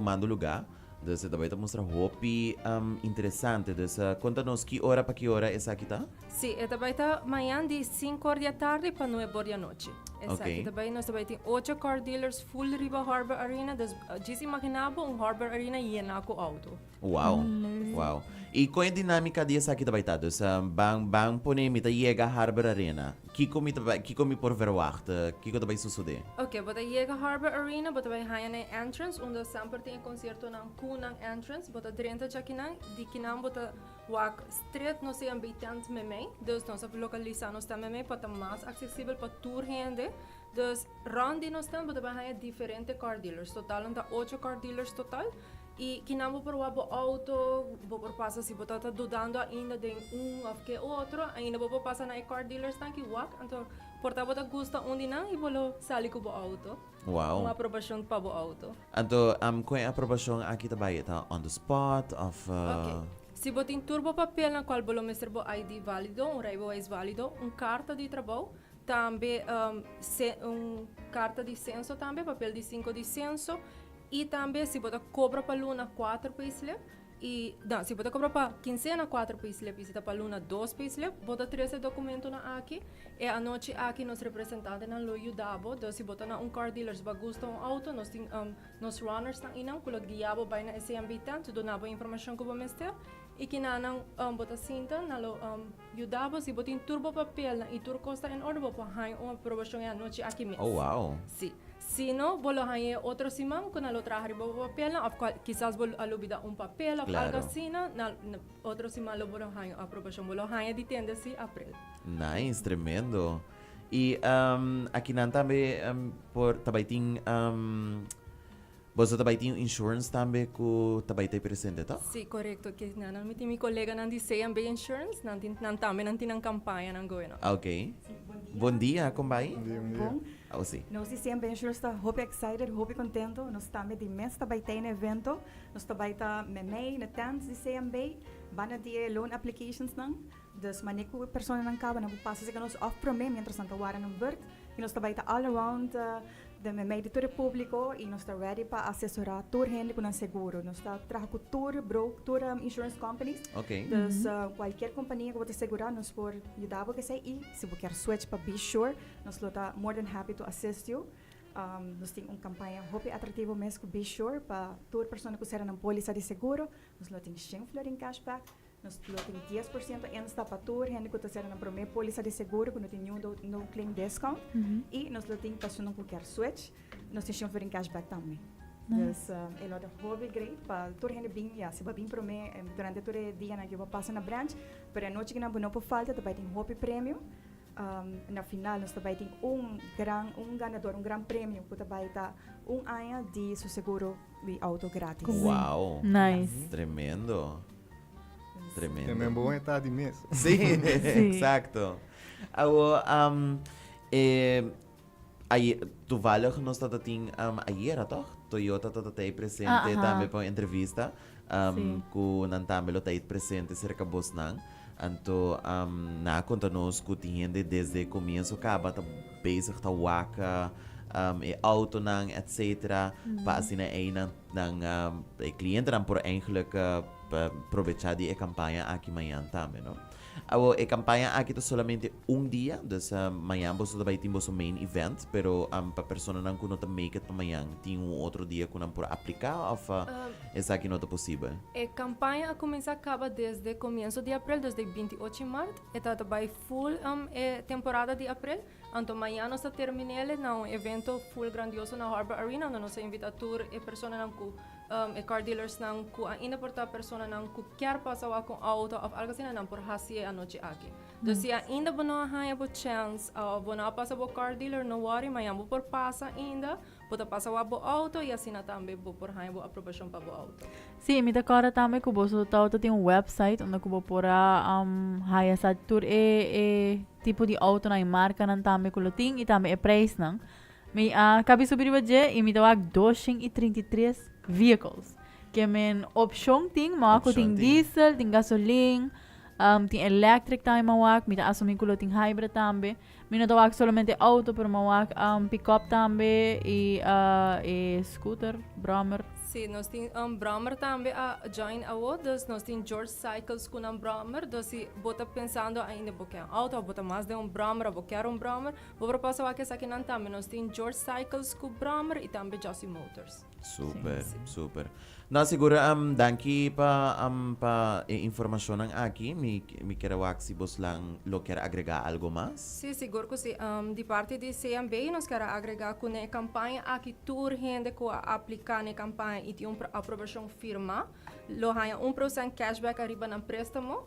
tumando lugá. Dus e ta bai ta mustra hopi interesante. Dus konta nos ki ora pa ki ora esaki ta? Sí, e ta bai ta mañan di sinku or di atardi pa nuebe or di anochi. Esaki ta bai, nos ta bai tin ocho car dealers full riba Harbor Arena. Dus djis imagina bo un Harbor Arena yena ku auto. Wow, wow. I kon e dinamika di esaki ta bai ta? Dus ban ban pone mi ta yega Harbor Arena. Kiko mi ta bai, kiko mi por verwacht? Kiko ta bai sosodé? Ok, bo ta yega Harbor Arena, bo ta bai haña na e entrance unda semper tin e konsiertonan ku nan entrance. Bo ta drenta djakinan, di kinan bo ta wak stret nos CMB tent memei. Dus nos a lokalisá nos tent memei pa ta mas aksesibel pa tur hende. Dus rònt di nos tent bo ta bai haña diferente car dealers. Total nan ta ocho car dealers total. I kinan bo por wak bo auto, bo por pasa si bo ta ta dudando ainda den un of ke otro, ainda bo por pasa na e car dealers nan ki wak, anto por ta bo ta gusta un di nan i bo lo sali ku bo auto. Wow. Un aprobashon pa bo auto. Anto kon e aprobashon aki ta bai? E ta on the spot of? Ok. Si bo tin tur bo papelnan kual bo lo mester bo ID valido, un rijbewijs valido, un karta di trabou, tambe un karta di senso tambe, papel di sinku di senso, I tambe si bo ta kobra pa luna kuater payslip i no, si bo ta kobra pa kinsena kuater payslip i si ta pa luna dos payslip, bo ta trese e dokumentonan aki. E anochi aki nos representantenan lo yuda bo. Dus si bo ta na un car dealer, si bo a gusta un outo, nos tin nos runnersnan einan ku lo guia bo bai na e CMB tent, duna bo informashon ku bo mester i kinanan bo ta sinta, nan lo yuda bo. Si bo tin tur bo papelnan i tur kos ta en orde, bo por haña un aprobashon e anochi aki mes. Oh wow! Si. Si no, bo lo haña e otro siman ku nan lo traha riba bo papelnan òf kual kisas bo a lubida un papel òf algu asina, nan otro siman lo bo lo haña un aprobashon. Bo lo haña di tende si aprel. Nice, tremendo. I akinan tambe por ta bai tin Boso ta bai tin un insurance tambe ku ta bai ta presente toch? Sí, korekto. Ke nan nan mi tin mi koleganan di CMB Insurance, nan tin nan tambe nan tin nan kampañanan going on. Oké. Bon dia, kon bai? Bon dia, bon dia. Bon. Oh sí. Nos di CMB Insurance ta hopi excited, hopi kontento. Nos tambe di mes ta bai ta e evento. Nos ta bai ta memei na tent di CMB, banda di e loan applications nan. Dus mane ku e personanan kaba nan por pasa serka nos òf promé mientras nan ta wara nan bùrt. I nos ta bai ta all around Den meimei di tur e públiko i nos ta ready pa asesorá tur hende ku nan seguro. Nos ta traha ku tur bro, tur insurance companies. Ok. Dus kualkier kompania ku bo ta segurá nos por yuda bo ku esei i si bo kier switch pa Be Sure nos lo ta more than happy to assist you. Nos tin un kampaña hopi atrativo mes ku Be Sure pa tur persona ku sera nan pólisa di seguro. Nos lo tin shen florin cashback. Nos lo tin 10% insta pa tur hende ku ta sera nan promé pólisa di seguro ku no tin niun no claim discount. I nos lo tin pa esunnan ku kier switch, nos tin shen florin cashback tambe. Dus e lo ta hopi great pa tur hende bin, ya, si bo a bin promé durante tur e dianan ku bo a pasa na branch, pero e anochi ku nan bo no por falta ta bai tin hopi premio. Na final nos ta bai tin un gran, un ganador, un gran premio ku ta bai ta un aña di su seguro di auto gratis. Wow! Nice. Tremendo. Tremendo. Tremendo bon e ta di mes. Sí, exacto. Awo, um, eh, aye, toevallig nos tata tin um, ayera toch? Toyota tata tei presente Aha. tambe pa un entrevista. Um, Sí. Ku nan tambe lo tei presente cerca bosnan. Anto, um, na konta nos ku tin hende desde comienzo kaba ta bezig ta waka um, e autonan, etc. Pa asina ei nan, nan um, e clientenan por eigenlijk uh, pa probecha di e campaña aki mañan tambe, no? Awo, e campaña aki ta solamente un dia, dus mañan boso ta bay tin boso main event, pero pa personanan cu no ta make it pa mañan, tin un otro dia cu nan por aplica of esaki no ta posibel? E campaña a cuminsa caba desde comienso di april, dus di 28 maart, e ta ta bay full e temporada di april, anto mañan nos ta terminele na un evento full grandioso na Harbor Arena, unda nos a invita tur e personanan cu E car dealersnan ku ainda por ta personanan ku kier pasa wak un auto of algo asina nan por hasi e anochi aki. Dus si ainda bo no a haña bo chèns of bo no a pasa bo car dealer no worry mañan bo por pasa ainda, bo ta pasa wak bo auto i asina tambe bo por haña bo aprobashon pa bo auto. Sí, mi ta kòrda tambe ku boso tabata tin un website unda ku bo por a haya sa tur e e tipo di autonan i markanan tambe ku lo tin i tambe e preisnan. Mi a kabi subi riba dje i mi ta wak 233 vehicles. Ke men opshon tin, ma wak ku tin diesel, tin gasolin, um, tin electric tambe ma wak, mi ta asumi ku lo tin hybrid tambe. Mi no ta wak solamente auto, pero ma wak um, pick-up tambe i uh, e scooter, brommer. Si, nos tin un brommer tambe a join awo, dus nos tin George Cycles cu nan brommer, dus si bo ta pensando ainda bo kier un auto of bo ta mas den un brommer of bo kier un brommer, bo por pasa wak esakinan tambe. Nos tin George Cycles cu brommer y tambe Jossy Motors. Super, super. No, sigur danki pa pa e informacionnan aki. Mi mi kier a wak si boslan lo kier agrega algo mas. Si, sigur cu si. Di parti di CMB nos kier a agrega cu na e campaña aki tur hende cu a aplica na e campaña y tin un aprobacion firma lo haya un procent cashback ariba nan prestamo.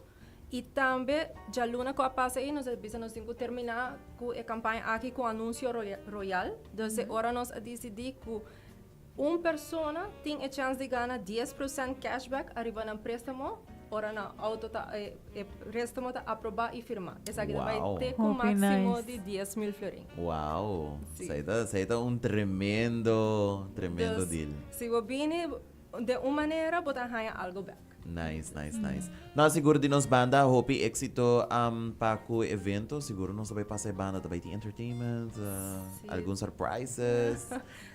Y tambe djaluna cu a pasa ey nos a bisa nos tin cu termina cu e campaña aki cu anuncio royal. Dus e ora nos a dicidi cu Un persona tin e chèns di gana 10% cashback ariba nan préstamo ora nan auto ta e préstamo ta aprobá i firmá. Esaki ta bai te ku máksimo di 10,000 florin. Wow! Esei ta esei ta un tremendo tremendo deal. Si bo bini den un manera bo ta haña algo bèk. Nice, nice, nice. No, sigur di nos banda hopi éxito pa cu evento. Sigur nos ta bay pasa e banda, ta bay tin entertainment, algun surprises.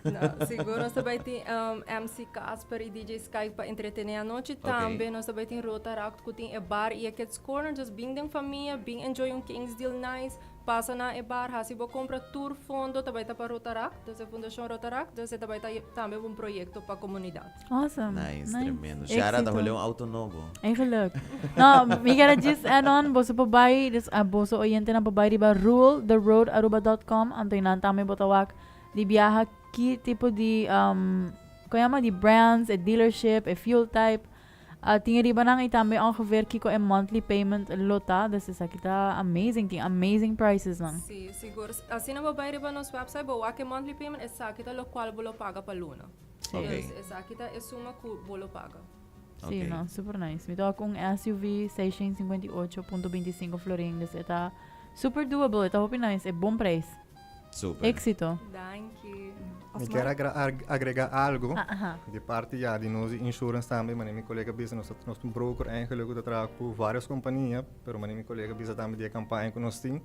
No, sigur nos ta bay tin MC Casper y DJ Sky pa entretene anochi. Tambe nos ta bay tin Rotaract cu tin e bar y e Kids Corner. Just bin den famia, bin enjoy un Kings Deal nice. Pasa na e bar, hasi bo compra tur fondo ta bay ta pa Rotaract, dus e Fundacion Rotaract, dus e ta bay ta tambe un proyecto pa comunidad. Awesome. Nice, tremendo. Shara ta hole un auto nobo. Eigenlijk. No, mi kier a djis add on, boso por bay, dus a boso oyentenan por bay riba ruletheroadaruba.com, anto nan tambe bo ta wak di biaha ki tipo di, um, con yama, di brands, e dealership, e fuel type, A tin riba nan y tambe ongeveer kico e monthly payment lo ta, dus esaki ta amazing, tin amazing prices nan. Si, sigur. Asina bo bay riba nos website bo wak e monthly payment, esaki ta locual bo lo paga pa luna. Si. Ok. Dus esaki ta e suma cu bo lo paga. Si, Ok. no, super nice. Mi ta wak un SUV 658.25 florin, dus e ta super doable, e ta hopi nice, e bon prijs. Super. Éxito. Danki. Mi kier agrega algo Aha. di parti ya di nos di insurance tambe, manera mi colega bisa nos nos ta un broker eigenlijk cu ta traha cu varios compania, pero manera mi colega bisa tambe di e campaña cu nos tin,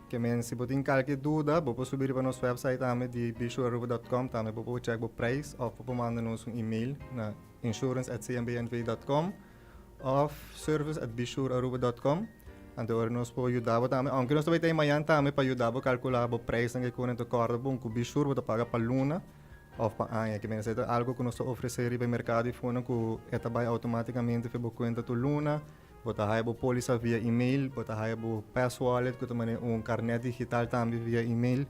ke men si bo tin kalke duda bo por subi riba nos website tambe di bisurearuba.com tambe bo por check bo prijs of bo por manda nos un email na insurance@cmbnv.com Of service at bisurearuba.com. Anto ora nos por yuda bo tambe. Aunke nos ta bay ta mañan tambe pa yuda bo calcula bo prijsnan ke kune. Anto corda bon cu Bisure bo ta paga pa luna of pa aña. Ke mester esey ta algo cu nos ta ofrece riba e mercado di fondo cu e ta bay automaticamente for bo cuenta tur luna. Bo ta haya bo polisa via email, bo ta haya bo pass wallet cu ta mane un carnet digital tambe via email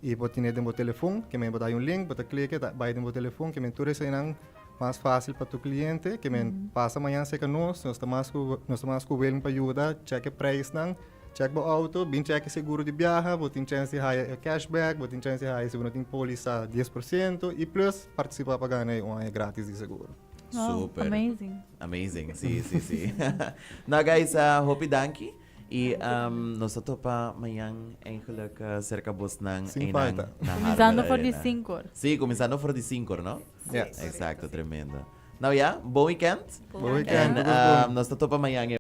y bo tine den bo telefon. Ke men bo ta haya un link, bo ta click e ta bay den bo telefon. Ke men tur eseynan mas fácil pa tur cliente. Ke men pasa mañan cerca nos, nos ta mas cu nos ta mas cu willing pa yuda, check e prijsnan, check bo auto, bin check e seguro di biaha, bo tin chance di haya e cashback, bo tin chance di haya si bo no tin polisa 10% y plus participa pa gana e un aña gratis di seguro. Wow, Super. amazing. Amazing, si, si, si. Nou guys, hopi danki. Y nos ta topa mañan eigenlijk cerca bosnan Sin einan falta. na Cuminsando Harbor for di Arena. cinco or. Sí, cuminsando for di cinco or, no? Ja. Exacto, tremendo. Nou ja, bon weekend. Bon weekend. En nos ta topa mañan.